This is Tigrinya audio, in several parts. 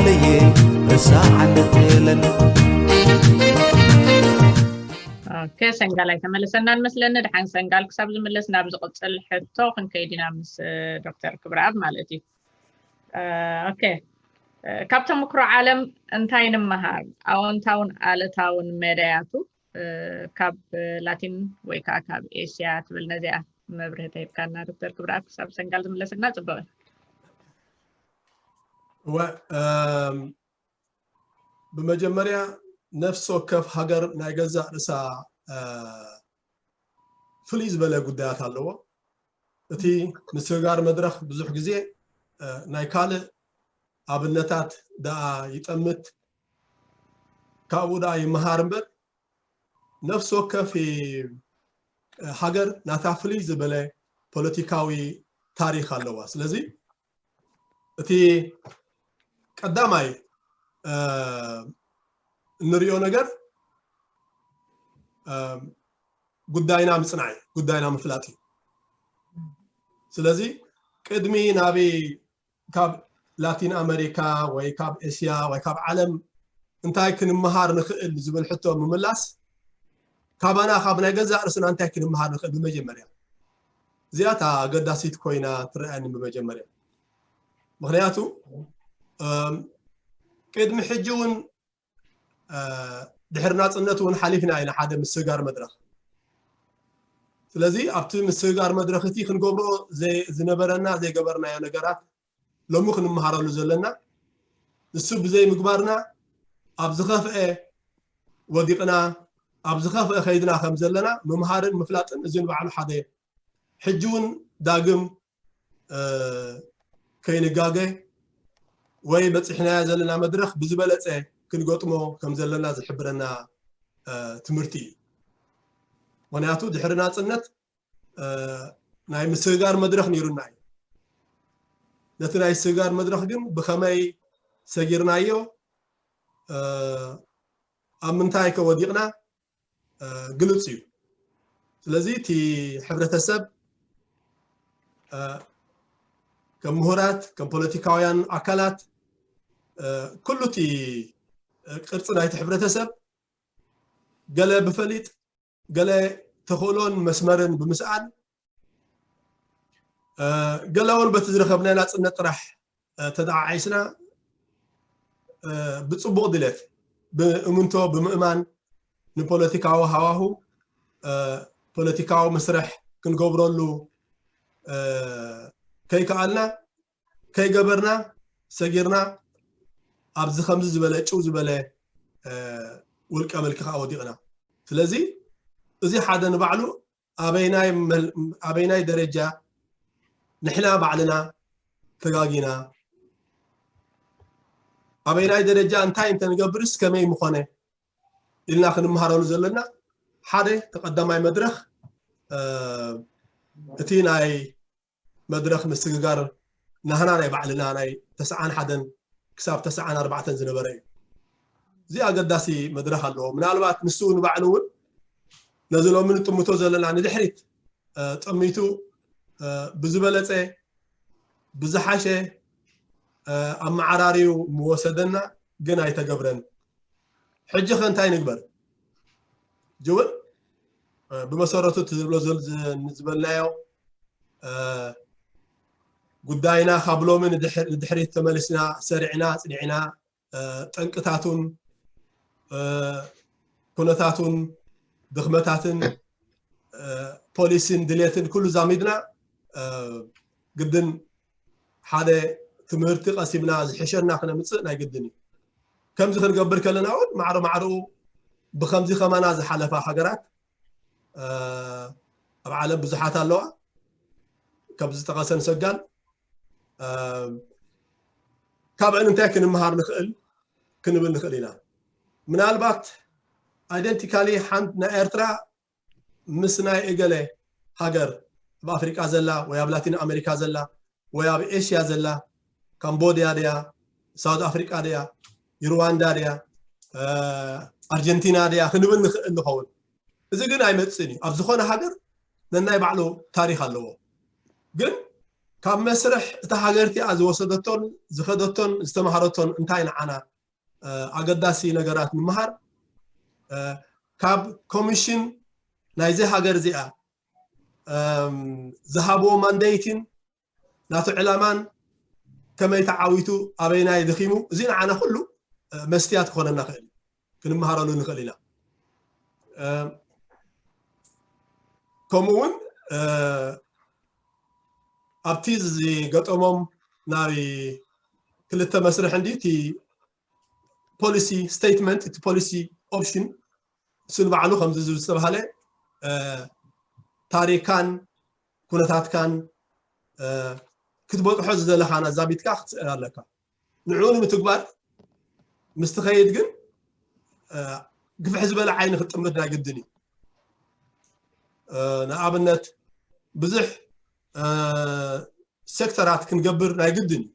ረሳዓነት የለን። ኦኬ፣ ሰንጋል ኣይተመለሰናን መስለኒ። ድሓን ሰንጋል ክሳብ ዝምለስ ናብ ዝቕጽል ሕቶ ክንከይድ ኢና ምስ ዶክተር ክብረኣብ ማለት እዩ። ኦኬ፣ ካብ ተመክሮ ዓለም እንታይ ንምሃር? ኣወንታውን ኣለታውን መዳያቱ ካብ ላቲን ወይ ከዓ ካብ ኤስያ ትብል ነዚኣ መብርህ ተሂብካና ዶክተር ክብረኣብ። ክሳብ ሰንጋል ዝምለስልና ጽቡቕ። እወ ብመጀመርያ ነፍሲ ወከፍ ሃገር ናይ ገዛእ ርእሳ ፍልይ ዝበለ ጉዳያት ኣለዎ። እቲ ምስግጋር መድረኽ ብዙሕ ግዜ ናይ ካልእ ኣብነታት ደኣ ይጠምት፣ ካብኡ ደኣ ይመሃር እምበር ነፍሲ ወከፍ ሃገር ናታ ፍልይ ዝበለ ፖለቲካዊ ታሪክ ኣለዋ። ስለዚ እቲ ቀዳማይ እንሪኦ ነገር ጉዳይና ምፅናዕ እዩ፣ ጉዳይና ምፍላጥ እዩ። ስለዚ ቅድሚ ናበይ ካብ ላቲን ኣመሪካ ወይ ካብ ኤስያ ወይ ካብ ዓለም እንታይ ክንመሃር ንኽእል ዝብል ሕቶ ምምላስ ካባና ካብ ናይ ገዛእ ርእስና እንታይ ክንመሃር ንኽእል ብመጀመርያ እዚኣ እታ ኣገዳሲት ኮይና ትረኣየኒ ብመጀመርያ። ምክንያቱ ቅድሚ ሕጂ እውን ድሕሪ ናፅነት እውን ሓሊፍና ኢና ሓደ ምስግጋር መድረክ። ስለዚ ኣብቲ ምስግጋር መድረክ እቲ ክንገብሮ ዝነበረና ዘይገበርናዮ ነገራት ሎሚ ክንመሃረሉ ዘለና ንሱ ብዘይ ምግባርና ኣብ ዝኸፍአ ወዲቕና ኣብ ዝኸፍአ ከይድና ከም ዘለና ምምሃርን ምፍላጥን እዚ ንባዕሉ ሓደ ሕጂ እውን ዳግም ከይንጋገ ወይ በፂሕናዮ ዘለና መድረክ ብዝበለፀ ክንገጥሞ ከም ዘለና ዝሕብረና ትምህርቲ እዩ። ምክንያቱ ድሕሪ ናፅነት ናይ ምስግጋር መድረክ ነይሩና እዩ። ነቲ ናይ ምስግጋር መድረክ ግን ብከመይ ሰጊርናዮ፣ ኣብ ምንታይ ከ ወዲቕና ግልፅ እዩ። ስለዚ እቲ ሕብረተሰብ ከም ምሁራት ከም ፖለቲካውያን ኣካላት ኩሉ እቲ ቅርፂ ናይቲ ሕብረተሰብ ገለ ብፈሊጥ ገለ ተኽእሎን መስመርን ብምስኣን ገለ እውን በቲ ዝረኸብናዮ ናፅነት ጥራሕ ተደዓዒስና ብፅቡቕ ድሌት ብእምንቶ ብምእማን ንፖለቲካዊ ሃዋሁ ፖለቲካዊ መስርሕ ክንገብረሉ ከይከኣልና ከይገበርና ሰጊርና ኣብዚ ከምዚ ዝበለ ጭው ዝበለ ውልቀ ምልኪ ከዓ ወዲቕና። ስለዚ እዚ ሓደ ንባዕሉ ኣበይናይ ደረጃ ንሕና ባዕልና ተጋጊና ኣበይናይ ደረጃ እንታይ እንተንገብርስ ከመይ ምኾነ ኢልና ክንመሃረሉ ዘለና ሓደ ተቐዳማይ መድረኽ እቲ ናይ መድረኽ ምስግጋር ናህና ናይ ባዕልና ናይ ተስዓን ሓደን ክሳብ ተስዓን ኣርባዕተን ዝነበረ እዩ። እዚ ኣገዳሲ መድረኽ ኣለዎ። ምናልባት ንሱ ንባዕሉ እውን ነዚ ሎሚ ንጥምቶ ዘለና ንድሕሪት ጠሚቱ ብዝበለፀ ብዝሓሸ ኣመዓራርዩ ምወሰደና ግን ኣይተገብረን። ሕጂ ከ እንታይ ንግበር? ሕጂ እውን ብመሰረቱ እቲ ዝብሎ ዝበልናዮ ጉዳይና ካብ ሎሚ ንድሕሪት ተመሊስና ሰሪዕና ኣፅኒዕና ጠንቅታቱን ኩነታቱን ድኽመታትን ፖሊሲን ድሌትን ኩሉ ዛሚድና ግድን ሓደ ትምህርቲ ቀሲምና ዝሕሸና ክነምፅእ ናይ ግድን እዩ። ከምዚ ክንገብር ከለና እውን ማዕረ ማዕረኡ ብከምዚ ከማና ዝሓለፋ ሃገራት ኣብ ዓለም ብዙሓት ኣለዋ። ከም ዝጠቐሰን ሰጋል ካብአን እንታይ ክንመሃር ንኽእል ክንብል ንኽእል ኢና። ምናልባት ኣይደንቲካሊ ሓንቲ ናይ ኤርትራ ምስ ናይ እገለ ሃገር ኣብ ኣፍሪቃ ዘላ ወይ ኣብ ላቲን ኣሜሪካ ዘላ ወይ ኣብ ኤሽያ ዘላ ካምቦድያ ድያ ሳውት ኣፍሪቃ ድያ ሩዋንዳ ድያ ኣርጀንቲና ድያ ክንብል ንኽእል ንኸውን። እዚ ግን ኣይመፅእን እዩ። ኣብ ዝኾነ ሃገር ነናይ ባዕሉ ታሪክ ኣለዎ። ግን ካብ መስርሕ እታ ሃገር እቲኣ ዝወሰደቶን ዝኸደቶን ዝተማሃረቶን እንታይ ንዓና ኣገዳሲ ነገራት ንምሃር? ካብ ኮሚሽን ናይዚ ሃገር እዚኣ ዝሃብዎ ማንደይትን ናቱ ዕላማን ከመይ ተዓዊቱ ኣበይናይ ደኺሙ፣ እዚ ንዓና ኩሉ መስትያት ክኾነና ክእል እዩ፣ ክንመሃረሉ ንኽእል ኢና። ከምኡ እውን ኣብቲ ዝገጠሞም ናይ ክልተ መስርሕ እንዲ እቲ ፖሊሲ ስቴትመንት፣ እቲ ፖሊሲ ኦፕሽን እሱ ንባዕሉ ከምዚ ዝተባሃለ ታሪካን ኩነታትካን ክትበፅሖ ዝደለኻና ዛቢትካ ክትስእል ኣለካ። ንዕኡ ንምትግባር ምስ ትኸይድ ግን ግፍሕ ዝበለ ዓይኒ ክትጥምት ናይ ግድን እዩ። ንኣብነት ብዙሕ ሴክተራት ክንገብር ናይ ግድን እዩ።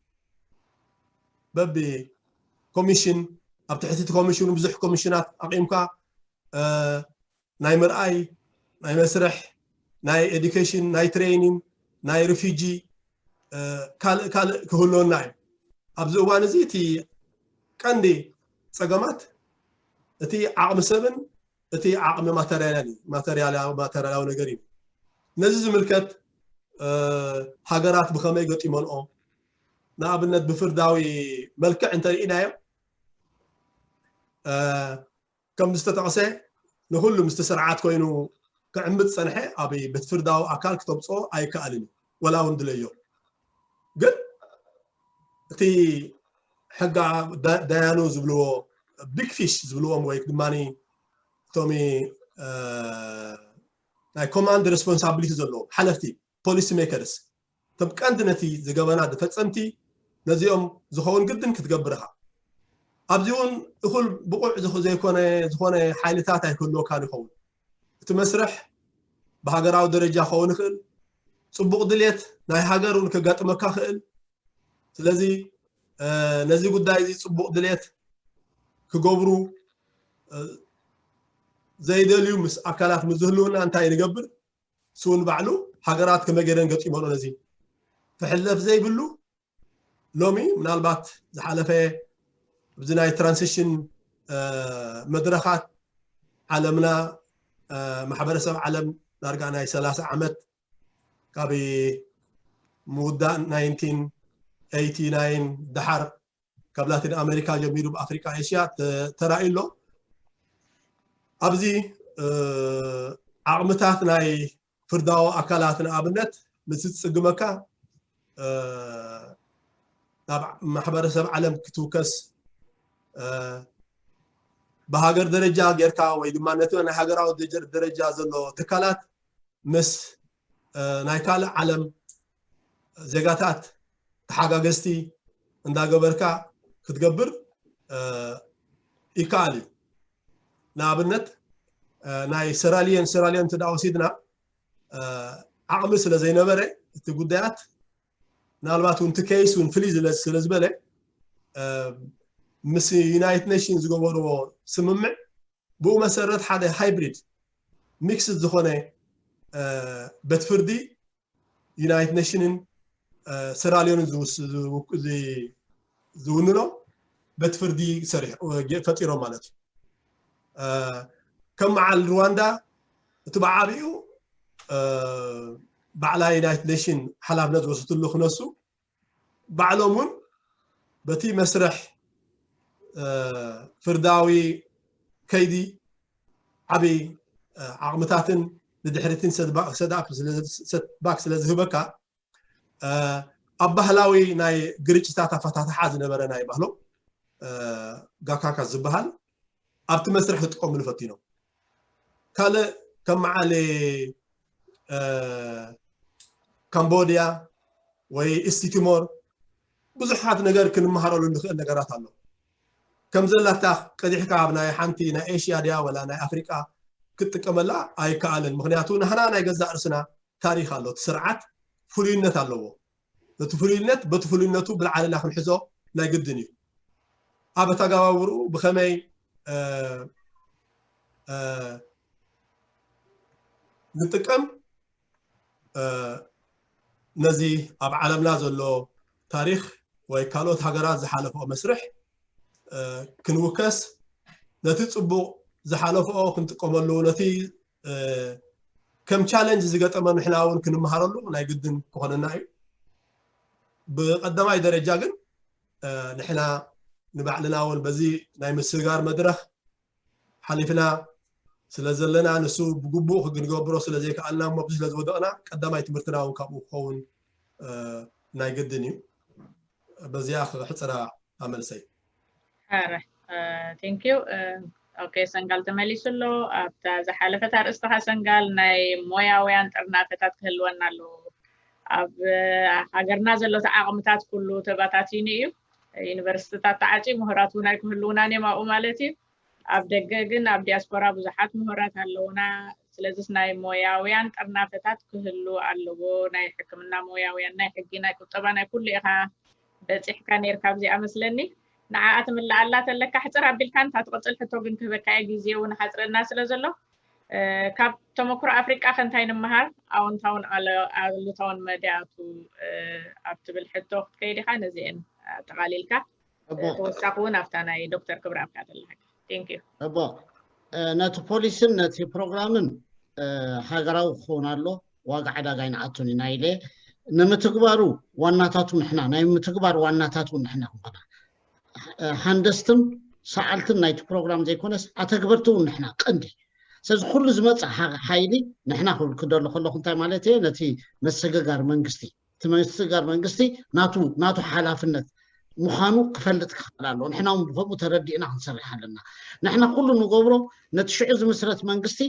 በቢ ኮሚሽን ኣብ ትሕቲ ኮሚሽኑ ብዙሕ ኮሚሽናት ኣቂምካ ናይ ምርኣይ፣ ናይ መስርሕ፣ ናይ ኤዱኬሽን፣ ናይ ትሬኒንግ፣ ናይ ሪፊጂ ካልእ ካልእ ክህልወና እዩ። ኣብዚ እዋን እዚ እቲ ቀንዲ ፀገማት እቲ ዓቕሚ ሰብን እቲ ዓቕሚ ማተርያልን እዩ። ማተርያላዊ ነገር እዩ። ነዚ ዝምልከት ሃገራት ብኸመይ ገጢመንኦ፣ ንኣብነት ብፍርዳዊ መልክዕ እንተርኢናዮ ከም ዝተጠቕሰ ንኩሉ ምስቲ ስርዓት ኮይኑ ክዕምፅ ፀንሐ ኣብ ቤት ፍርዳዊ ኣካል ክተምፅኦ ኣይከኣልን እዩ፣ ወላ እውን ድለዮ። ግን እቲ ሕጋ ዳያኑ ዝብልዎ ቢግ ፊሽ ዝብልዎም ወይ ድማ እቶም ናይ ኮማንድ ሬስፖንሳብሊቲ ዘለዎም ሓለፍቲ ፖሊሲ ሜከርስ እቶም ቀንዲ ነቲ ዝገበና ዝፈፀምቲ ነዚኦም ዝኸውን ግድን ክትገብር ኢኻ። ኣብዚ እውን እኹል ብቑዕ ዘይኮነ ዝኾነ ሓይልታት ኣይክህልወካን ይኸውን። እቲ መስርሕ ብሃገራዊ ደረጃ ክኸውን ይኽእል፣ ፅቡቕ ድሌት ናይ ሃገር እውን ከጋጥመካ ክእል። ስለዚ ነዚ ጉዳይ እዚ ፅቡቕ ድሌት ክገብሩ ዘይደልዩ ምስ ኣካላት ምስ ዝህልውና እንታይ ንገብር? እሱ ንባዕሉ ሃገራት ከመይ ገይረን ገጢመንኦ ነዚ ክሕለፍ ዘይብሉ ሎሚ ምናልባት ዝሓለፈ ኣብዚ ናይ ትራንሲሽን መድረኻት ዓለምና ማሕበረሰብ ዓለም ዳርጋ ናይ ሰላሳ ዓመት ካብ ምውዳእ ናይንቲን ኤይቲ ናይን ደሓር ካብ ላቲን ኣሜሪካ ጀሚሩ ብኣፍሪካ ኤሽያ ተራእዩ ኣሎ። ኣብዚ ዓቕምታት ናይ ፍርዳዊ ኣካላት ንኣብነት ምስ ዝፅግመካ ናብ ማሕበረሰብ ዓለም ክትውከስ ብሃገር ደረጃ ጌርካ ወይ ድማ ነቲ ናይ ሃገራዊ ደረጃ ዘሎ ትካላት ምስ ናይ ካልእ ዓለም ዜጋታት ተሓጋገዝቲ እንዳገበርካ ክትገብር ይከኣል እዩ። ንኣብነት ናይ ሰራልዮን ሰራልዮን እንተ ወሲድና ዓቕሚ ስለ ዘይነበረ እቲ ጉዳያት ምናልባት እውን እቲ ኬይስ እውን ፍልይ ስለ ዝበለ ምስ ዩናይትድ ኔሽን ዝገበርዎ ስምምዕ ብኡ መሰረት ሓደ ሃይብሪድ ሚክስድ ዝኾነ ቤት ፍርዲ ዩናይትድ ኔሽንን ሰራልዮንን ዝውንኖ ቤት ፍርዲ ፈጢሮም ማለት እዩ። ከም መዓል ሩዋንዳ እቲ ብዓብኡ ባዕላ ዩናይትድ ኔሽን ሓላፍነት ዝወሰድሉ ክነሱ ባዕሎም እውን በቲ መስርሕ ፍርዳዊ ከይዲ ዓብይ ዓቕምታትን ንድሕሪትን ሰድባክ ስለ ዝህበካ ኣብ ባህላዊ ናይ ግርጭታት ኣፈታትሓ ዝነበረ ናይ ባህሎም ጋካካ ዝበሃል ኣብቲ መስርሕ ክጥቀምሉ ፈቲኖም። ካልእ ከም መዓል ካምቦድያ ወይ ኢስቲ ቲሞር ብዙሓት ነገር ክንመሃረሉ ንኽእል ነገራት ኣሎ። ከም ዘላታ ቀዲሕካ ኣብ ናይ ሓንቲ ናይ ኤሽያ ድያ ወላ ናይ ኣፍሪቃ ክትጥቀመላ ኣይከኣልን። ምክንያቱ ናህና ናይ ገዛእ ርእስና ታሪክ ኣሎ። እቲ ስርዓት ፍሉይነት ኣለዎ። ነቲ ፍሉይነት በቲ ፍሉይነቱ ብልዓልና ክንሕዞ ናይ ግድን እዩ። ኣብ ኣተጋባብርኡ ብኸመይ ንጥቀም ነዚ ኣብ ዓለምና ዘሎ ታሪኽ ወይ ካልኦት ሃገራት ዝሓለፈኦ መስርሕ ክንውከስ፣ ነቲ ጽቡቕ ዝሓለፈኦ ክንጥቀመሉ፣ ነቲ ከም ቻለንጅ ዝገጠመ ንሕና እውን ክንመሃረሉ ናይ ግድን ክኾነና እዩ። ብቀዳማይ ደረጃ ግን ንሕና ንባዕልና እውን በዚ ናይ ምስግጋር መድረኽ ሓሊፍና ስለ ዘለና፣ ንሱ ብግቡእ ክንገብሮ ስለ ዘይከኣልና እሞ ኣብዚ ስለ ዝወደቕና፣ ቀዳማይ ትምህርትና እውን ካብኡ ክኸውን ናይ ግድን እዩ። በዚኣ ክሕፅራ ኣመልሰይ። ረ ቴንኪዩ። ኦኬ፣ ሰንጋል ተመሊሱ ኣሎ። ኣብታ ዝሓለፈት ኣርእስትኻ ሰንጋል ናይ ሞያውያን ጥርናፈታት ክህልወና ኣለዎ። ኣብ ሃገርና ዘሎ ዓቕምታት ኩሉ ተባታቲኑ እዩ። ዩኒቨርሲቲታት ተዓፂ ምሁራት እውን ኣይክህልውናን እዮም ኣብኡ ማለት እዩ። ኣብ ደገ ግን ኣብ ዲያስፖራ ብዙሓት ምሁራት ኣለውና። ስለዚስ ናይ ሞያውያን ጥርናፈታት ክህሉ ኣለዎ። ናይ ሕክምና ሞያውያን፣ ናይ ሕጊ፣ ናይ ቁጠባ፣ ናይ ኩሉ ኢኻ በፂሕካ ነይርካ ኣብዚኣ መስለኒ። ንዓኣ ትምልኣላ ተለካ ሕፅር ኣቢልካ ንታ ትቕፅል ሕቶ ግን ክህበካ እየ፣ ግዜ እውን ሓፅረና ስለ ዘሎ። ካብ ተመክሮ ኣፍሪቃ ከ እንታይ ንምሃር፣ ኣወንታውን ኣሉታውን መዳያቱ ኣብ ትብል ሕቶ ክትከይድ ኢኻ። ነዚአን ኣጠቓሊልካ ተወሳኺ እውን ኣብታ ናይ ዶክተር ክብረኣብ ክትኣትወላ። እቦ ነቲ ፖሊስን ነቲ ፕሮግራምን ሃገራዊ ክኸውን ኣሎ፣ ዋጋ ዕዳጋ ኣይንኣቱን ኢና ኢለ። ንምትግባሩ ዋናታቱ ንሕና፣ ናይ ምትግባር ዋናታቱ ንሕና ክንኾና፣ ሃንደስትን ሰዓልትን ናይቲ ፕሮግራም ዘይኮነስ ኣተግበርቲ እውን ንሕና ቀንዲ። ስለዚ ኩሉ ዝመፅእ ሓይሊ ንሕና ክብል ክደሎ ከለኹ እንታይ ማለት እየ? ነቲ መስግጋር መንግስቲ እቲ መስግጋር መንግስቲ ናቱ ናቱ ሓላፍነት ምዃኑ ክፈልጥ ክኽእል ኣለዎ። ንሕና እውን ብከምኡ ተረዲእና ክንሰርሕ ኣለና። ንሕና ኩሉ ንገብሮ ነቲ ሽዑ ዝምስረት መንግስቲ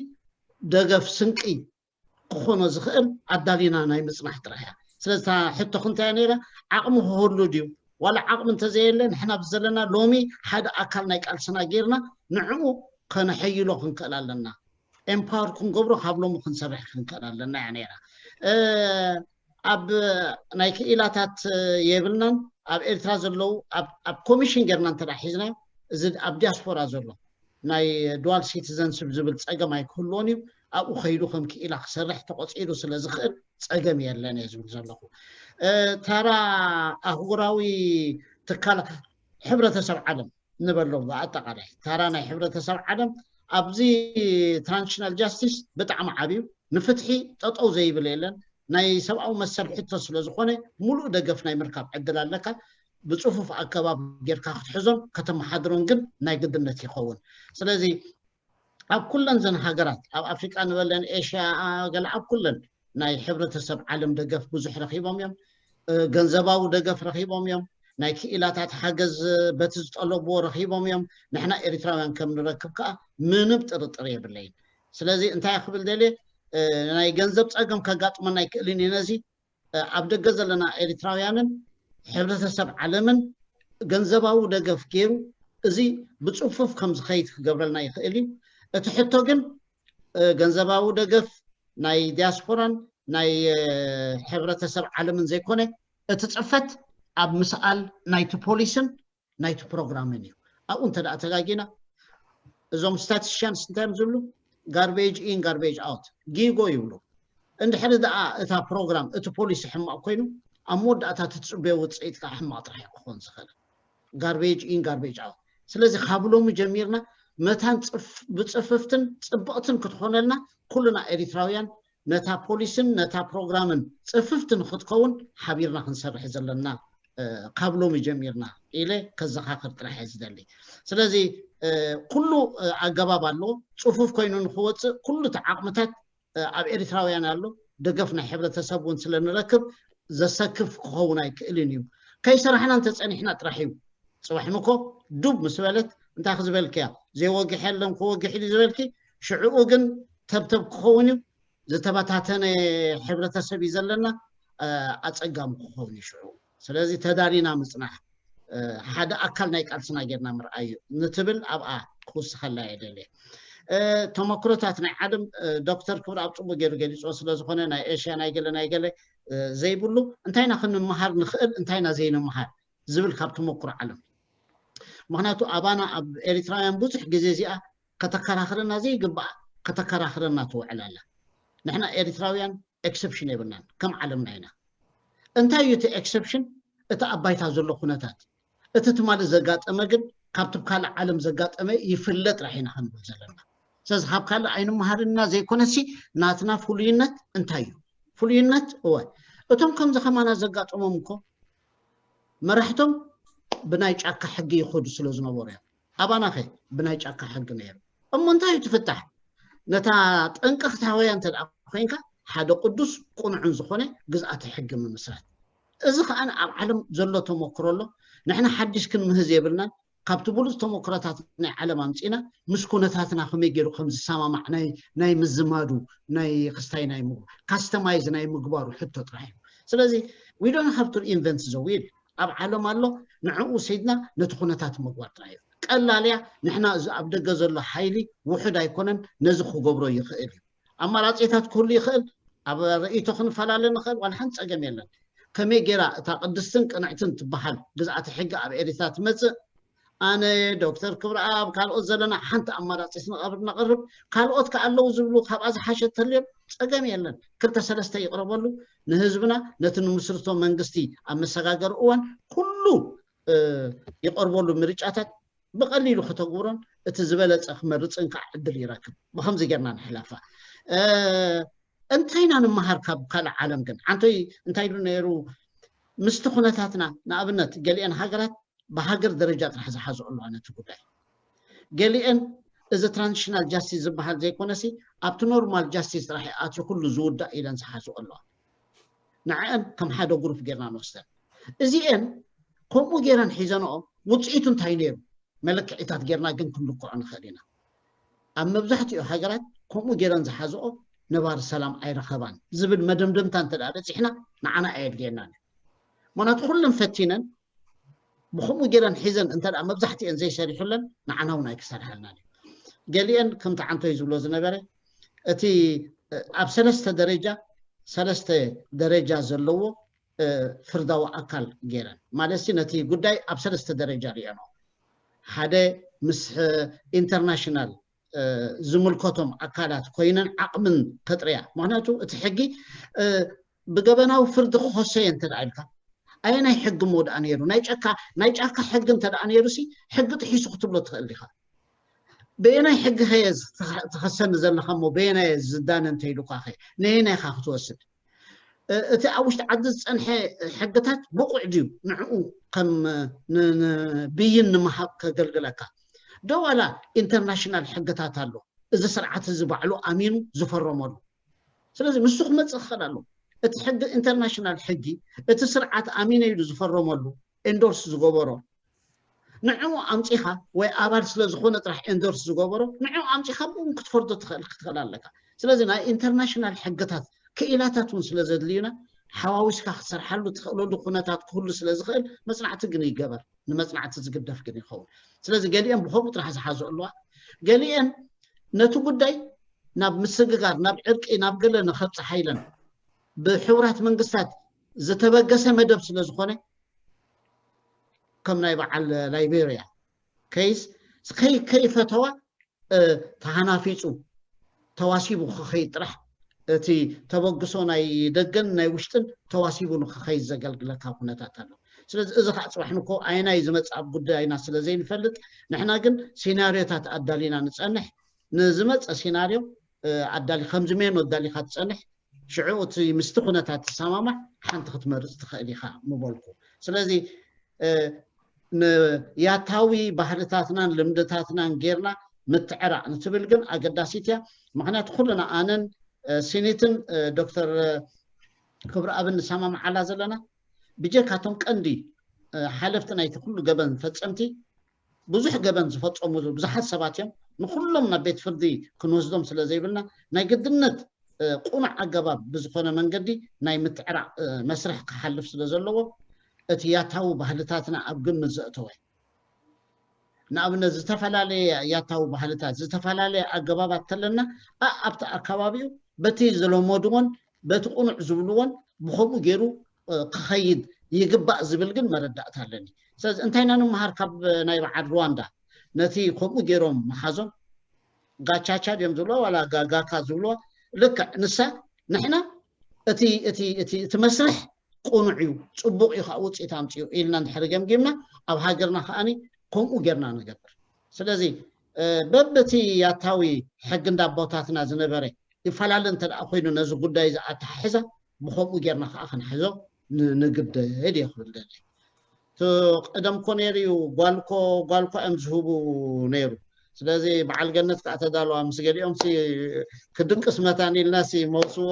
ደገፍ ስንቂ ክኾኖ ዝኽእል ኣዳሊና ናይ ምፅናሕ ጥራሕ እያ። ስለዚ እታ ሕቶኽ እንታይ እያ ነይራ? ዓቕሚ ክህሉ ድዩ? ዋላ ዓቕሚ እንተዘየለ ንሕና ብዘለና ሎሚ ሓደ ኣካል ናይ ቃልስና ጌርና ንዕኡ ከነሐይሎ ክንክእል ኣለና። ኤምፓወር ክንገብሮ ካብ ሎሚ ክንሰርሕ ክንክእል ኣለና እያ ነይራ። ኣብ ናይ ክኢላታት የብልናን። ኣብ ኤርትራ ዘለዉ ኣብ ኮሚሽን ጌርና እንተ ሒዝናዮ፣ እዚ ኣብ ዲያስፖራ ዘሎ ናይ ዱዋል ሲቲዘንስፕ ዝብል ፀገም ኣይክህልዎን እዩ። ኣብኡ ከይዱ ከም ክኢላ ክሰርሕ ተቆፂሩ ስለ ዝኽእል ፀገም የለን እየ ዝብል ዘለኹ። ተራ ኣህጉራዊ ትካላት ሕብረተሰብ ዓለም ንበሎ ብኣጠቓላይ ተራ ናይ ሕብረተሰብ ዓለም ኣብዚ ትራንዚሽናል ጃስቲስ ብጣዕሚ ዓብዩ፣ ንፍትሒ ጠጠው ዘይብል የለን። ናይ ሰብኣዊ መሰል ሕቶ ስለ ዝኾነ ሙሉእ ደገፍ ናይ ምርካብ ዕድል ኣለካ። ብፅፉፍ ኣገባብ ጌርካ ክትሕዞን ከተመሓድሮን ግን ናይ ግድነት ይኸውን። ስለዚ ኣብ ኩለን ዘን ሃገራት ኣብ ኣፍሪቃ ንበለን ኤሽያ ገለ ኣብ ኩለን ናይ ሕብረተሰብ ዓለም ደገፍ ብዙሕ ረኺቦም እዮም። ገንዘባዊ ደገፍ ረኺቦም እዮም። ናይ ክኢላታት ሓገዝ በቲ ዝጠለብዎ ረኺቦም እዮም። ንሕና ኤሪትራውያን ከም ንረክብ ከዓ ምንም ጥርጥር የብለይን። ስለዚ እንታይ ክብል ደልየ፣ ናይ ገንዘብ ፀገም ከጋጥመና ኣይክእልን እዩ። ነዚ ኣብ ደገ ዘለና ኤሪትራውያንን ሕብረተሰብ ዓለምን ገንዘባዊ ደገፍ ገይሩ እዚ ብፅፉፍ ከም ዝኸይድ ክገብረልና ይኽእል እዩ። እቲ ሕቶ ግን ገንዘባዊ ደገፍ ናይ ዲያስፖራን ናይ ሕብረተሰብ ዓለምን ዘይኮነ፣ እቲ ፅፈት ኣብ ምስኣል ናይቲ ፖሊስን ናይቲ ፕሮግራምን እዩ። ኣብኡ እንተ ደኣ ተጋጊና፣ እዞም ስታቲስቲሽያንስ እንታይ እዮም ዝብሉ? ጋርቤጅ ኢን ጋርቤጅ ኣውት፣ ጊጎ ይብሉ። እንድሕሪ ደኣ እታ ፕሮግራም፣ እቲ ፖሊሲ ሕማቕ ኮይኑ፣ ኣብ መወዳእታ እቲ ትፅበዮ ውፅኢት ከዓ ሕማቕ ጥራሕ እዩ ክኾን ዝኽእል። ጋርቤጅ ኢን ጋርቤጅ ኣውት። ስለዚ ካብ ሎሚ ጀሚርና መታን ብፅፍፍትን ፅብቕትን ክትኾነልና ኩልና ኤሪትራውያን ነታ ፖሊስን ነታ ፕሮግራምን ፅፍፍቲ ንክትከውን ሓቢርና ክንሰርሕ ዘለና ካብ ሎሚ ጀሚርና ኢለ ከዘኻኽር ጥራሕ እየ ዝደሊ። ስለዚ ኩሉ ኣገባብ ኣለዎ። ፅፉፍ ኮይኑ ንክወፅእ ኩሉ እቲ ዓቕምታት ኣብ ኤሪትራውያን ኣሎ። ደገፍ ናይ ሕብረተሰብ እውን ስለ ንረክብ ዘሰክፍ ክኸውን ኣይክእልን እዩ። ከይሰራሕና እንተፀኒሕና ጥራሕ እዩ። ፅባሕኒ እኮ ዱብ ምስ በለት እንታይ ክዝበልክያ? ዘይወግሕ የለን ክወግሕ ኢሉ ዝበልኪ፣ ሽዕኡ ግን ተብተብ ክኸውን እዩ። ዝተበታተነ ሕብረተሰብ እዩ ዘለና። ኣፀጋሚ ክኸውን እዩ ሽዑ። ስለዚ ተዳሊና ምፅናሕ ሓደ ኣካል ናይ ቃልስና ጌርና ምርኣይ እዩ ንትብል ኣብኣ ክውስኸላ እየ ደልየ። ተመክሮታት ናይ ዓለም ዶክተር ክብረኣብ ፅቡቅ ገይሩ ገሊፅዎ ስለዝኾነ ናይ ኤሽያ ናይ ገለ ናይ ገለ ዘይብሉ፣ እንታይ ኢና ክንመሃር ንኽእል፣ እንታይ ኢና ዘይንመሃር ዝብል ካብ ተመክሮ ዓለም። ምኽንያቱ ኣባና ኣብ ኤሪትራውያን ብዙሕ ግዜ እዚኣ ከተከራኽረና ዘይግባኣ ከተከራኽረና ትውዕል ኣላ። ንሕና ኤሪትራውያን ኤክሰፕሽን የብልናን፣ ከም ዓለምና ኢና። እንታይ እዩ እቲ exception? እቲ ኣብ ባይታ ዘሎ ኩነታት። እቲ ትማሊ ዘጋጠመ ግን ካብቲ ካልእ ዓለም ዘጋጠመ ይፍለ ጥራሕ ኢና ክንብል ዘለና። ስለዚ ካብ ካልእ ኣይንመሃርና ዘይኮነሲ ናትና ፍሉይነት እንታይ እዩ? ፍሉይነት እወ እቶም ከምዚ ከማና ዘጋጠሞም እኮ መራሕቶም ብናይ ጫካ ሕጊ ይኸዱ ስለ ዝነበሩ እዮም። ኣባናኸ ብናይ ጫካ ሕጊ ነይሩ እሞ እንታይ እዩ ትፍታሕ? ነታ ጠንቂ ክትሃወያ እንተ ደኣ ኮይንካ ሓደ ቅዱስ ቅኑዕን ዝኾነ ግዝኣተ ሕጊ ምምስራት። እዚ ከኣ ኣብ ዓለም ዘሎ ተመክሮ ኣሎ። ንሕና ሓድሽ ክንምህዝ የብልናን። ካብቲ ብሉፅ ተመክሮታት ናይ ዓለም ኣምፂና ምስ ኩነታትና ከመይ ገይሩ ከም ዝሰማማዕ ናይ ምዝማዱ ናይ ክስታይ ናይ ምግባሩ ካስተማይዝ ናይ ምግባሩ ሕቶ ጥራሕ እዩ። ስለዚ we don't have to invent the wheel። ኣብ ዓለም ኣሎ፣ ንዕኡ ወሲድና ነቲ ኩነታት ምግባር ጥራሕ እዩ። ቀላል እያ። ንሕና እዚ ኣብ ደገ ዘሎ ሓይሊ ውሑድ ኣይኮነን፣ ነዚ ክገብሮ ይኽእል እዩ። ኣማራፂታት ክህሉ ይኽእል። ኣብ ርእይቶ ክንፈላለ ንኽእል፣ ዋላ ሓንቲ ፀገም የለን። ከመይ ገይራ እታ ቅድስትን ቅንዕትን ትበሃል ግዝኣተ ሕጊ ኣብ ኤሪትራ ትመፅእ? ኣነ፣ ዶክተር ክብረኣብ፣ ካልኦት ዘለና ሓንቲ ኣማራፂት ነቐርብ ነቐርብ። ካልኦት ከ ኣለዉ ዝብሉ ካብኣ ዝሓሸ ተልዮም ፀገም የለን። ክልተ ሰለስተ ይቕረበሉ ንህዝብና ነቲ ንምስርቶ መንግስቲ ኣብ መሰጋገሪ እዋን ኩሉ ይቐርበሉ ምርጫታት ብቐሊሉ ከተግብሮን እቲ ዝበለፀ ክመርፅን ከዓ ዕድል ይረክብ። ብከምዚ ጌርና ንሕለፋ። እንታይ ኢና ንምሃር ካብ ካልእ ዓለም ግን? ዓንቶይ እንታይ ኢሉ ነይሩ? ምስቲ ኩነታትና ንኣብነት ገሊአን ሃገራት ብሃገር ደረጃ ጥራሕ ዝሓዝኦ ኣለዋ ነቲ ጉዳይ። ገሊአን እዚ transitional justice ዝበሃል ዘይኮነሲ ኣብቲ normal justice ጥራሕ ኣትዩ ኩሉ ዝውዳእ ኢለን ዝሓዝኦ ኣለዋ። ንዐን ከም ሓደ ግሩፕ ጌርና ንወስደን። እዚአን ከምኡ ጌረን ሒዘንኦ ውፅኢቱ እንታይ ነይሩ? መለክዒታት ጌርና ግን ክንልክዖ ንኽእል ኢና። ኣብ መብዛሕትኡ ሃገራት ከምኡ ጌረን ዝሓዝኦ ነባሪ ሰላም ኣይረኸባን ዝብል መደምደምታ እንተ ደኣ በፂሕና ንዓና ኣየድልየናን እዩ። ምክንያቱ ኩለን ፈቲነን ብከምኡ ጌረን ሒዘን እንተ ደኣ መብዛሕትኤን ዘይሰሪሑለን ንዓና እውን ኣይክሰርሐልናን እዩ። ገሊአን ከምቲ ዓንቶይ ዝብሎ ዝነበረ እቲ ኣብ ሰለስተ ደረጃ ሰለስተ ደረጃ ዘለዎ ፍርዳዊ ኣካል ጌረን ማለት ነቲ ጉዳይ ኣብ ሰለስተ ደረጃ ሪኦኖ ሓደ ምስ ኢንተርናሽናል ዝምልከቶም ኣካላት ኮይነን ዓቕምን ከጥርያ ምክንያቱ እቲ ሕጊ ብገበናዊ ፍርዲ ክኸሶ እየ እንተ ኢልካ ኣየናይ ሕጊ ሞ ደኣ ነይሩ ናይ ጫካ ናይ ጫካ ሕጊ እንተ ደኣ ነይሩ ሲ ሕጊ ጥሒሱ ክትብሎ ትኽእል ዲኻ በየናይ ሕጊ ኸየ ትኸሰኒ ዘለኻ ሞ በየናይ ዝዳነ እንተ ኢሉካ ኸ ነየናይ ኢኻ ክትወስድ እቲ ኣብ ውሽጢ ዓዲ ዝፀንሐ ሕግታት ብቑዕ ድዩ ንዕኡ ከም ብይን ንምሃብ ከገልግለካ ዶ ዋላ ኢንተርናሽናል ሕግታት ኣሎ እዚ ስርዓት እዚ ባዕሉ ኣሚኑ ዝፈረመሉ ስለዚ ንሱ ክመፅእ ክኽእል ኣሎ እቲ ሕጊ ኢንተርናሽናል ሕጊ እቲ ስርዓት ኣሚነ ኢሉ ዝፈረመሉ endorse ዝገበሮ ንዕኡ ኣምፂኻ ወይ ኣባል ስለ ዝኾነ ጥራሕ endorse ዝገበሮ ንዕኡ ኣምፂኻ ብኡ ክትፈርዶ ትኽእል ክትኽእል ኣለካ ስለዚ ናይ ኢንተርናሽናል ሕግታት ክኢላታት እውን ስለ ዘድልዩና ሓዋዊስካ ክትሰርሓሉ ትኽእለሉ ኩነታት ክህሉ ስለ ዝኽእል መፅናዕቲ ግን ይገበር ንመፅናዕቲ ዝግደፍ ግን ይኸውን ስለዚ ገሊአን ብከምኡ ጥራሕ ዝሓዝኦ ኣለዋ ገሊአን ነቲ ጉዳይ ናብ ምስግጋር ናብ ዕርቂ ናብ ገለ ንኸብፅሓ ኢለን ብሕቡራት መንግስታት ዝተበገሰ መደብ ስለ ዝኾነ ከም ናይ በዓል ላይቤርያ case ከይፈተዋ ተሃናፊፁ ተዋሲቡ ክኸይድ ጥራሕ እቲ ተበግሶ ናይ ደገን ናይ ውሽጥን ተዋሲቡ ንክኸይድ ዘገልግለካ ኩነታት ኣሎ ስለዚ እዚ ከዓ ፅባሕ ንኮ ኣየናይ ዝመፅእ ኣብ ጉዳይና ስለ ዘይንፈልጥ ንሕና ግን ሲናርዮታት ኣዳሊና ንፀንሕ ንዝመፀ ሲናርዮ ኣዳሊ ከምዚ ሜኖ ኣዳሊካ ትፀንሕ ሽዑ እቲ ምስቲ ኩነታት ትሰማማዕ ሓንቲ ክትመርፅ ትኽእል ኢኻ ምበልኩ ስለዚ ንያታዊ ባህልታትናን ልምድታትናን ጌርና ምትዕራቕ ንትብል ግን ኣገዳሲት እያ ምክንያቱ ኩልና ኣነን ሲኒትን ዶክተር ክብሪ ኣብን ንሰማምዓላ ዘለና ብጀካቶም ቀንዲ ሓለፍቲ ናይቲ ኩሉ ገበን ፈፀምቲ ብዙሕ ገበን ዝፈፀሙ ብዙሓት ሰባት እዮም ንኩሎም ናብ ቤት ፍርዲ ክንወስዶም ስለ ዘይብልና ናይ ግድነት ቁኑዕ ኣገባብ ብዝኾነ መንገዲ ናይ ምትዕራቕ መስርሕ ክሓልፍ ስለ ዘለዎ እቲ ያታዊ ባህልታትና ኣብ ግምት ዘእተወ ንኣብነት ዝተፈላለየ ያታዊ ባህልታት ዝተፈላለየ ኣገባባት ተለና ኣብቲ ኣካባቢኡ በቲ ዝለመድዎን በቲ ቁኑዕ ዝብልዎን ብከምኡ ገይሩ ክኸይድ ይግባእ ዝብል ግን መረዳእታ ኣለኒ ስለዚ እንታይ ኢና ንምሃር ካብ ናይ በዓል ሩዋንዳ ነቲ ከምኡ ገይሮም መሓዞም ጋቻቻ ድዮም ዝብልዋ ዋላ ጋጋካ ዝብልዋ ልክዕ ንሳ ንሕና እቲ እቲ እቲ እቲ መስርሕ ቅኑዕ እዩ፣ ፅቡቕ እዩ፣ ከዓ ውፅኢት ኣምፅኡ ኢልና እንድሕር ገምጊምና፣ ኣብ ሃገርና ከዓኒ ከምኡ ጌርና ንገብር። ስለዚ በብቲ ያታዊ ሕጊ እንዳ ኣቦታትና ዝነበረ ይፈላለ እንተ ደኣ ኮይኑ፣ ነዚ ጉዳይ እዚ ኣተሓሕዛ ብኸምኡ ጌርና ከዓ ክንሕዞ ንግደድ እየ ክብል ደሊ። እቲ ቀደም ኮ ነይሩ እዩ፣ ጓልኮ ጓልኮ እዮም ዝህቡ ነይሩ። ስለዚ በዓል ገነት ከዓ ተዳለዋ ምስ ገሊኦም ሲ ክድቅስ መታን ኢልና ሲ መውፅዎ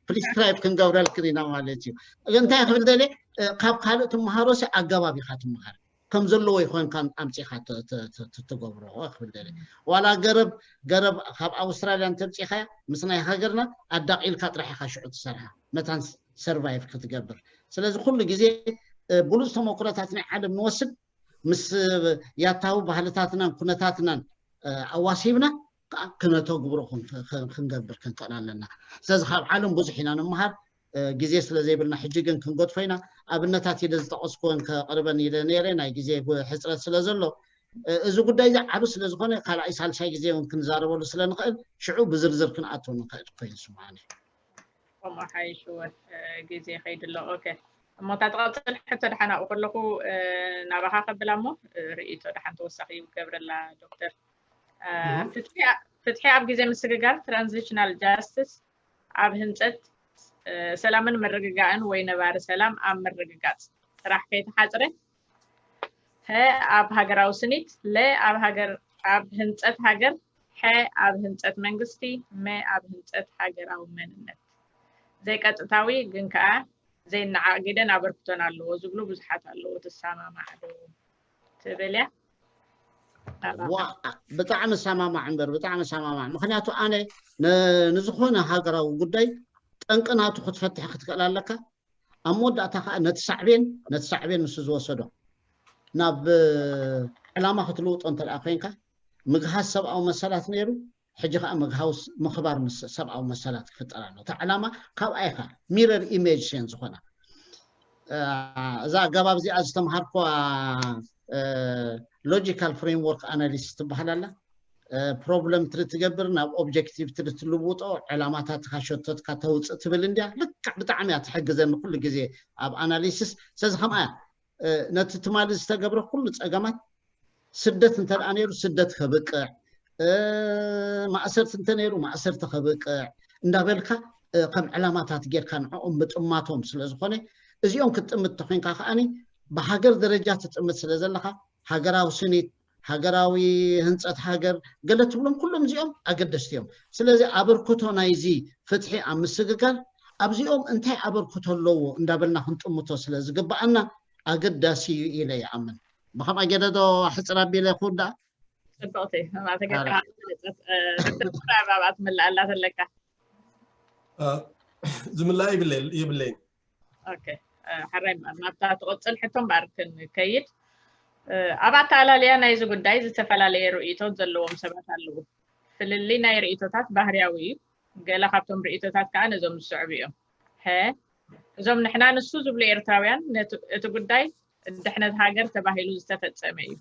ፕሪስክራይብ ክንገብረልክን ኢና ማለት እዩ። እንታይ ክብል ደለ፣ ካብ ካልእ ትመሃሮ ሲ ኣገባብ ኢካ ትመሃር፣ ከም ዘለዎ ይኮንካ ኣምፂካ ትገብሮ ክብል ደለ። ዋላ ገረብ ገረብ ካብ ኣውስትራልያ እንተምፂካያ ምስ ናይ ሃገርና ኣዳቂልካ ጥራሕ ኢካ ሽዑ ትሰርሓ መታን ሰርቫይቭ ክትገብር። ስለዚ ኩሉ ግዜ ብሉፅ ተመክሮታት ናይ ዓለም ንወስድ፣ ምስ ያታዊ ባህልታትናን ኩነታትናን ኣዋሲብና ከዓ ክነተግብሮ ክንገብር ክንክእል ኣለና። ስለዚ ካብ ዓለም ብዙሕ ኢና ንምሃር። ግዜ ስለ ዘይብልና ሕጂ ግን ክንገድፎ ኢና። ኣብነታት ኢለ ዝጠቐስኩወን ከቕርበን ኢለ ነይረ፣ ናይ ግዜ ሕፅረት ስለ ዘሎ፣ እዚ ጉዳይ እዚ ዓብ ስለ ዝኾነ ካልኣይ ሳልሳይ ግዜ እውን ክንዛረበሉ ስለ ንኽእል ሽዑ ብዝርዝር ክንኣትዎ ንኽእል ኮይኑ ስምዓኒ። ከምኡ ሓይሽ እወ፣ ግዜ ይኸይድ ኣሎ። ኦኬ፣ እሞ እታ ትቐፅል ሕቶ ደሓን ኣብኡ ከለኹ ናባኻ ከብላ እሞ ርእይቶ ደሓን ተወሳኺ ይገብረላ ዶክተር። ፍትሒ ኣብ ግዜ ምስግጋር ትራንዚሽናል ጃስትስ ኣብ ህንፀት ሰላምን ምርግጋእን ወይ ነባሪ ሰላም ኣብ ምርግጋፅ ጥራሕ ከይተሓፅረ፣ ሀ ኣብ ሃገራዊ ስኒት፣ ለ ኣብ ሃገር ኣብ ህንፀት ሃገር፣ ሐ ኣብ ህንፀት መንግስቲ፣ መ ኣብ ህንፀት ሃገራዊ መንነት ዘይቀጥታዊ ግን ከዓ ዘይነዓቕ ግደን ኣበርክቶን ኣለዎ ዝብሉ ብዙሓት ኣለዉ። ትሰማማዕ ዶ ትብል እያ? ብጣዕሚ ሰማማዕ እምበር ብጣዕሚ ሰማማዕ። ምክንያቱ ኣነ ንዝኾነ ሃገራዊ ጉዳይ ጠንቂ ናቱ ክትፈትሕ ክትክእል ኣለካ። ኣብ መወዳእታ ከዓ ነቲ ሳዕቤን ነቲ ሳዕቤን ንሱ ዝወሰዶ ናብ ዕላማ ክትልውጦ እንተ ኮይንካ፣ ምግሃስ ሰብኣዊ መሰላት ነይሩ፣ ሕጂ ከዓ ምግሃውስ ምኽባር ሰብኣዊ መሰላት ክፍጠር ኣሎ። እቲ ዕላማ ካብኣ ኢኻ ሚረር ኢሜጅ ሸን ዝኾና እዛ ኣገባብ እዚኣ ዝተምሃርኳ ሎጂካል ፍሬምወርክ ኣናሊሲስ ትበሃል ኣላ። ፕሮብለም ትሪ ትገብር ናብ ኦብጀክቲቭ ትሪ ትልውጦ፣ ዕላማታትካ ሸቶትካ ተውፅእ ትብል እንድያ። ልክዕ ብጣዕሚ እያ ትሕግዘኒ ኩሉ ግዜ ኣብ ኣናሊሲስ። ስለዚ ከምኣ እያ ነቲ ትማሊ ዝተገብረ ኩሉ ፀገማት ስደት እንተ ደኣ ነይሩ ስደት ከብቅዕ፣ ማእሰርቲ እንተ ነይሩ ማእሰርቲ ከብቅዕ እንዳበልካ ከም ዕላማታት ጌርካ ንዕኦም ምጥማቶም ስለ ዝኾነ፣ እዚኦም ክትጥምት ተኮይንካ ከዓኒ ብሃገር ደረጃ ትጥምት ስለ ዘለካ ሃገራዊ ስኒት፣ ሃገራዊ ህንፀት ሃገር ገለ ትብሎም ኩሎም እዚኦም ኣገደስቲ እዮም። ስለዚ ኣበርክቶ ናይዚ ፍትሒ ኣብ ምስግጋር ኣብዚኦም እንታይ ኣበርክቶ ኣለዎ እንዳበልና ክንጥምቶ ስለ ዝግብኣና ኣገዳሲ እዩ ኢለ ይኣምን። ብከምኣ ገለ ዶ ሕፅር ኣቢለ ክውዳእ? ፅብቕቲ ዶክተር ኣባባት ምላእ ኣላ ዘለካ። ዝምላእ ይብለይን። ሓራይ ናብታ ትቕፅል ሕቶ እምበኣር ክንከይድ። ኣብ ኣተኣላልያ ናይዚ ጉዳይ ዝተፈላለየ ርእይቶት ዘለዎም ሰባት ኣለዉ። ፍልልይ ናይ ርእይቶታት ባህርያዊ እዩ። ገለ ካብቶም ርእይቶታት ከዓ ነዞም ዝስዕቡ እዮም። ሀ እዞም ንሕና ንሱ ዝብሉ ኤርትራውያን እቲ ጉዳይ ድሕነት ሃገር ተባሂሉ ዝተፈጸመ እዩ።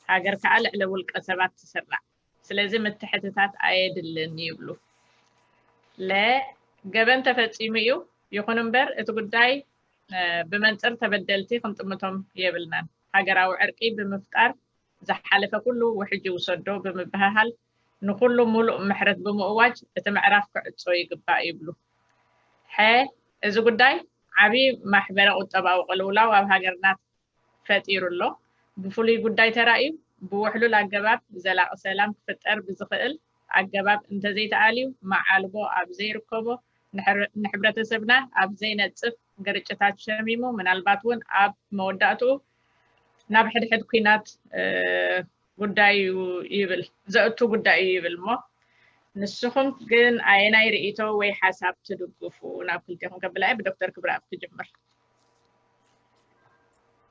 ሃገር ከዓ ልዕሊ ውልቀ ሰባት ትስራዕ። ስለዚ ምትሕትታት ኣየድልን ይብሉ። ለ ገበን ተፈጺሙ እዩ። ይኹን እምበር እቲ ጉዳይ ብመንፅር ተበደልቲ ክንጥምቶም የብልናን። ሃገራዊ ዕርቂ ብምፍጣር ዝሓለፈ ኩሉ ውሕጅ ይውሰዶ ብምብህሃል ንኩሉ ሙሉእ ምሕረት ብምእዋጅ እቲ ምዕራፍ ክዕጾ ይግባእ ይብሉ። ሐ እዚ ጉዳይ ዓብዪ ማሕበረ ቁጠባዊ ቅልውላው ኣብ ሃገርና ፈጢሩ ኣሎ። ብፍሉይ ጉዳይ ተራእዩ ብውሕሉል ኣገባብ ዘላቒ ሰላም ክፍጠር ብዝኽእል ኣገባብ እንተዘይተኣልዩ መዓልቦ ኣብ ዘይርከቦ ንሕብረተሰብና ኣብ ዘይነፅፍ ግርጭታት ሸሚሙ ምናልባት እውን ኣብ መወዳእትኡ ናብ ሕድሕድ ኲናት ጉዳይ እዩ ይብል ዘእቱ ጉዳይ እዩ ይብል እሞ ንስኹም ግን ኣየናይ ርእይቶ ወይ ሓሳብ ትድግፉ ናብ ክልቴኹም ከብላ እየ ብዶክተር ክብረኣብ ክጅምር።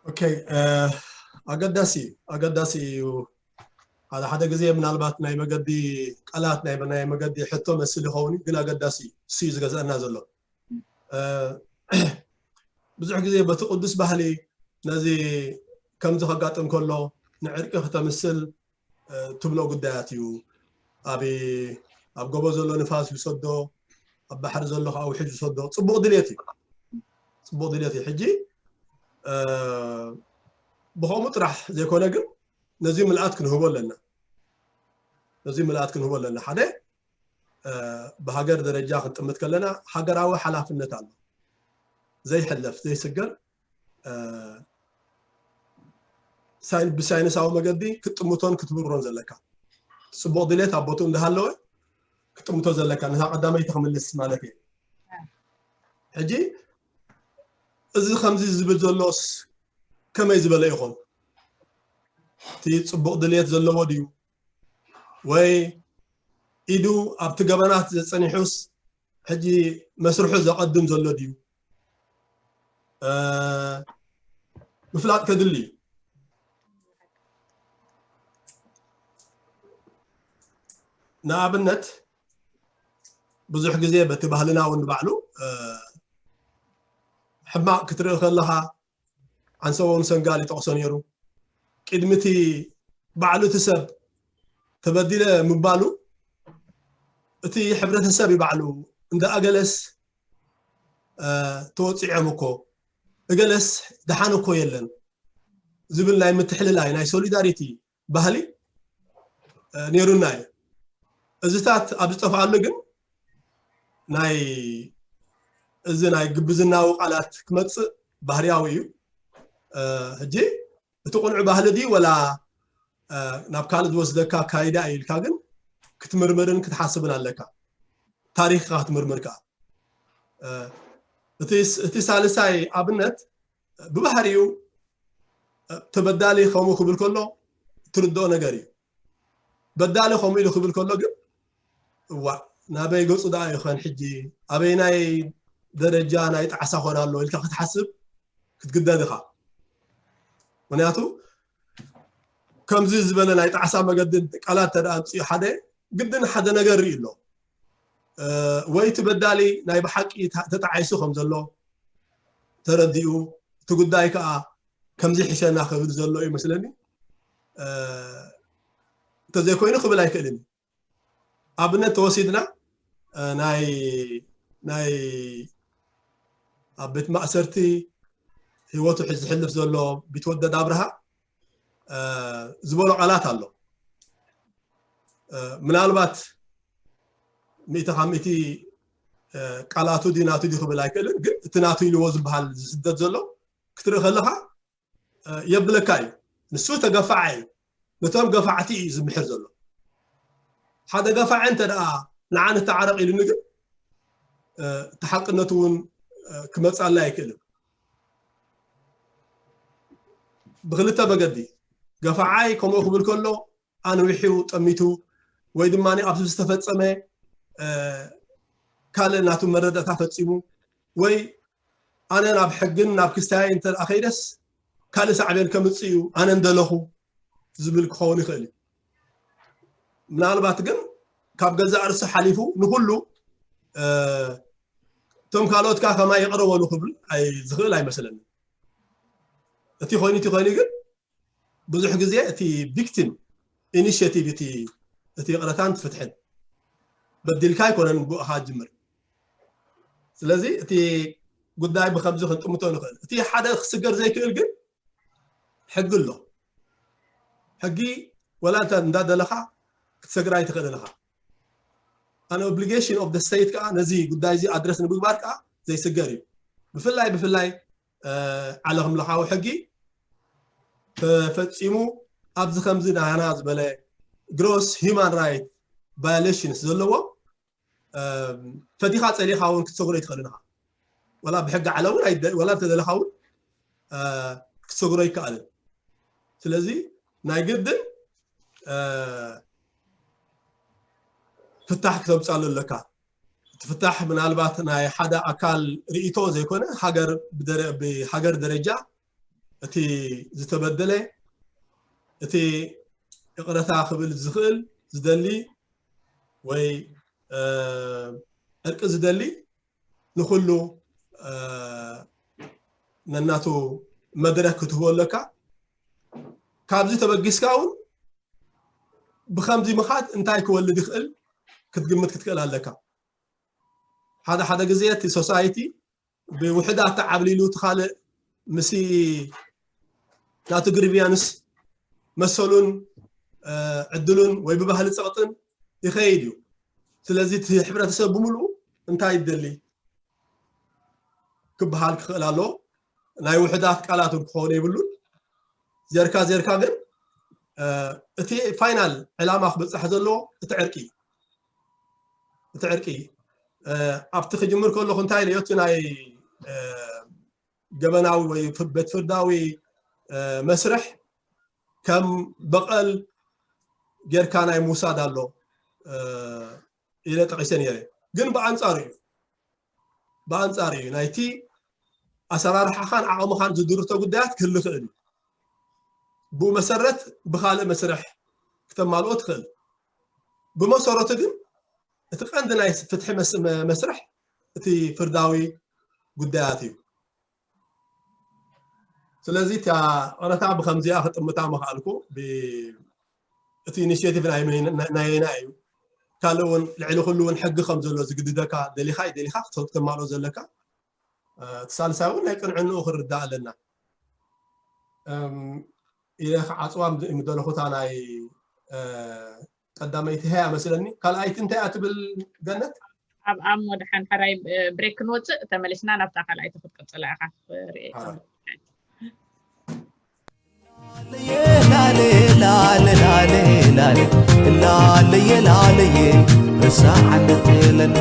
ኦኬ ኣገዳሲ ኣገዳሲ እዩ። ሓደ ሓደ ግዜ ምናልባት ናይ መገዲ ቃላት ናይ ናይ መገዲ ሕቶ መስል ይኸውን ግን ኣገዳሲ እዩ። እሱ እዩ ዝገዝአና ዘሎ። ብዙሕ ግዜ በቲ ቅዱስ ባህሊ ነዚ ከምዚ ከጋጥም ከሎ ንዕርቂ ክተምስል ትብሎ ጉዳያት እዩ። ኣብ ኣብ ጎቦ ዘሎ ንፋስ ይውሰዶ፣ ኣብ ባሕሪ ዘሎ ከዓ ውሕጅ ይውሰዶ። ፅቡቕ ድልየት እዩ። ፅቡቕ ድሌት እዩ። ሕጂ ብኸምኡ ጥራሕ ዘይኮነ ግን ነዚ ምልኣት ክንህቦ ኣለና። ነዚ ምልኣት ክንህቦ ኣለና። ሓደ ብሃገር ደረጃ ክንጥምት ከለና ሃገራዊ ሓላፍነት ኣሎ። ዘይሕለፍ ዘይስገር ብሳይንሳዊ መገዲ ክትጥምቶን ክትብርሮን ዘለካ። ፅቡቕ ድሌት ኣብ ቦትኡ እንዳሃለወ ክትጥምቶ ዘለካ፣ ነታ ቀዳመይቲ ክምልስ ማለት እዩ። ሕጂ እዚ ከምዚ ዝብል ዘሎስ ከመይ ዝበለ ይኾን? እቲ ፅቡቕ ድሌት ዘለዎ ድዩ? ወይ ኢዱ ኣብቲ ገበናት ዘጸኒሑስ ሕጂ መስርሑ ዘቐድም ዘሎ ድዩ? ምፍላጥ ከድሊ እዩ። ንኣብነት ብዙሕ ግዜ በቲ ባህልና እውን ባዕሉ ሕማቕ ክትርኢ ከለኻ፣ ኣንሰቦ ንሰንጋል ይጠቕሶ ነይሩ። ቅድሚ እቲ ባዕሉ እቲ ሰብ ተበዲለ ምባሉ እቲ ሕብረተሰብ እዩ ባዕሉ እንዳ ኣገለስ ተወፂዖም እኮ፣ እገለስ ደሓን እኮ የለን ዝብል ናይ ምትሕልላይ ናይ ሶሊዳሪቲ ባህሊ ነይሩና እዩ። እዚታት ኣብ ዝጠፍኣሉ ግን ናይ እዚ ናይ ግብዝናዊ ቃላት ክመፅእ ባህርያዊ እዩ። ሕጂ እቲ ቁኑዕ ባህሊ ድዩ ወላ ናብ ካልእ ዝወስደካ ኣካይዳ እዩ ኢልካ ግን ክትምርምርን ክትሓስብን ኣለካ። ታሪኽካ ክትምርምር ከዓ እቲ ሳልሳይ ኣብነት ብባህሪኡ ተበዳሊ ከምኡ ክብል ከሎ ትርድኦ ነገር እዩ። በዳሊ ከምኡ ኢሉ ክብል ከሎ ግን እዋእ ናበይ ገፁ ደኣ ይኸን ሕጂ ኣበይናይ ደረጃ ናይ ጣዕሳ ኮን ኣሎ ኢልካ ክትሓስብ ክትግደድ ኢኻ። ምክንያቱ ከምዚ ዝበለ ናይ ጣዕሳ መገዲ ቃላት ተደኣ ኣምፅኡ ሓደ ግድን ሓደ ነገር ርኢ ኣሎ ወይ እቲ በዳሊ ናይ ብሓቂ ተጣዒሱ ከም ዘሎ ተረዲኡ እቲ ጉዳይ ከዓ ከምዚ ሕሸና ክብል ዘሎ እዩ መስለኒ። እንተዘይኮይኑ ክብል ኣይክእልን። ኣብነት ተወሲድና ናይ ናይ ኣብ ቤት ማእሰርቲ ህይወቱ ዝሕልፍ ዘሎ ቢትወደድ ኣብርሃ ዝበሎ ቃላት ኣሎ። ምናልባት ሚእቲ ካብ ሚእቲ ቃላቱ ድዩ ናቱ ድዩ ክብል ኣይክእልን፣ ግን እቲ ናቱ ኢልዎ ዝበሃል ዝስደድ ዘሎ ክትርኢ ከለኻ የብለካ እዩ። ንሱ ተገፋዓይ እዩ። ነቶም ገፋዕቲ እዩ ዝምሕር ዘሎ። ሓደ ገፋዒ እንተ ደኣ ንዓ ንተዓረቕ ኢሉኒ ግን እቲ ሓቅነቱ እውን ክመፅኣለይ ኣይክእልን። ብክልተ መገዲ ገፋዓይ ከምኡ ክብል ከሎ ኣንዊሑ ጠሚቱ ወይ ድማ ኣብዚ ዝተፈፀመ ካልእ ናቱ መረዳእታ ፈፂሙ ወይ ኣነ ናብ ሕግን ናብ ክስታይ እንተ ከይደስ ካልእ ሳዕቤን ከምፅእ እዩ ኣነ እንደለኹ ዝብል ክኸውን ይኽእል እዩ። ምናልባት ግን ካብ ገዛእ ርእሱ ሓሊፉ ንኩሉ እቶም ካልኦት ከዓ ከማይ ይቕረበሉ ክብል ዝኽእል ኣይመስለንን። እቲ ኮይኑ እቲ ኮይኑ ግን ብዙሕ ግዜ እቲ ቪክቲም ኢኒሽቲቭ እቲ እቲ ይቕረታን ፍትሕን በዲልካ ኣይኮነን ብኡኻ ጅምር። ስለዚ እቲ ጉዳይ ብከምዚ ክንጥምቶ ንኽእል። እቲ ሓደ ክስገር ዘይክእል ግን ሕጊ ኣሎ። ሕጊ ወላ እንተ እንዳደለኻ ክትሰግራ ኣይትኽእልን ኢኻ። ኣን ኦብሊጌሽን ኦፍ ደ ስቴት ከዓ ነዚ ጉዳይ እዚ ኣድረስ ንምግባር ከዓ ዘይስገር እዩ። ብፍላይ ብፍላይ ዓለም ለኻዊ ሕጊ ተፈፂሙ ኣብዚ ከምዚ ናና ዝበለ ግሮስ ሂማን ራይት ቫዮሌሽንስ ዘለዎ ፈቲኻ ፀሊኻ እውን ክትሰግሮ ይትኽእል ኢኻ። ወላ ብሕጊ ዓለም እውን ወላ እንተደለኻ እውን ክትሰግሮ ይከኣልን። ስለዚ ናይ ግድን ፍታሕ ክተምፃሉ ኣለካ። እቲ ፍታሕ ምናልባት ናይ ሓደ ኣካል ርእይቶ ዘይኮነ ሃገር ብሃገር ደረጃ እቲ ዝተበደለ እቲ ይቕረታ ክብል ዝኽእል ዝደሊ ወይ ዕርቂ ዝደሊ ንኩሉ ነናቱ መድረክ ክትህቦ ኣለካ። ካብዚ ተበጊስካ እውን ብከምዚ ምኻድ እንታይ ክወልድ ይኽእል ክትግምት ክትክእል ኣለካ። ሓደ ሓደ ግዜ እቲ ሶሳይቲ ብውሕዳት ተዓብሊሉ እቲ ካልእ ምስ ናቱ ግሪቪያንስ መሰሉን ዕድሉን ወይ ብባህሊ ፀቕጥን ይኸይድ እዩ። ስለዚ እቲ ሕብረተሰብ ብምሉኡ እንታይ ይደሊ ክበሃል ክኽእል ኣለዎ። ናይ ውሕዳት ቃላት እውን ክኸውን የብሉን። ዜርካ ዜርካ ግን እቲ ፋይናል ዕላማ ክብፃሕ ዘለዎ እቲ ዕርቂ እቲ ዕርቂ ኣብቲ ክጅምር ከለኹ እንታይ ኢለዮ እቲ ናይ ገበናዊ ወይ ቤት ፍርዳዊ መስርሕ ከም በቐል ጌርካ ናይ ምውሳድ ኣሎ ኢለ ጠቒሰ ነይረ። ግን ብኣንፃሩ እዩ ብኣንፃሩ እዩ ናይቲ ኣሰራርሓኻን ዓቕምኻን ዝድርቶ ጉዳያት ክህሉ ይኽእል እዩ። ብኡ መሰረት ብካልእ መስርሕ ክተማልኦ ትኽእል። ብመሰረቱ ግን እቲ ቀንዲ ናይ ፍትሒ መስርሕ እቲ ፍርዳዊ ጉዳያት እዩ። ስለዚ እታ ቐረታ ብከምዚኣ ክጥምታ ምኽኣልኩ እቲ ኢኒሽቲቭ ናይና እዩ። ካልእ እውን ልዕሊ ኩሉ እውን ሕጊ ከም ዘሎ ዝግድደካ ደሊኻ ደሊኻ ክተማልኦ ዘለካ እቲ ሳልሳይ እውን ናይ ቅንዕንኡ ክርዳእ ኣለና። ኢለ ክዓፅዋ ምደለኹ እታ ናይ ቀዳመይቲ ሀያ መስለኒ። ካልኣይቲ እንታይ እያ ትብል ገነት? ኣብ ኣሞ ደሓን ሕራይ ብሬክ ክንወፅእ ተመሊስና ናብታ ካልኣይቲ ክትቅፅላ ኢኻ። ላለየ ላለየ ርሳዕ እንድትለኒ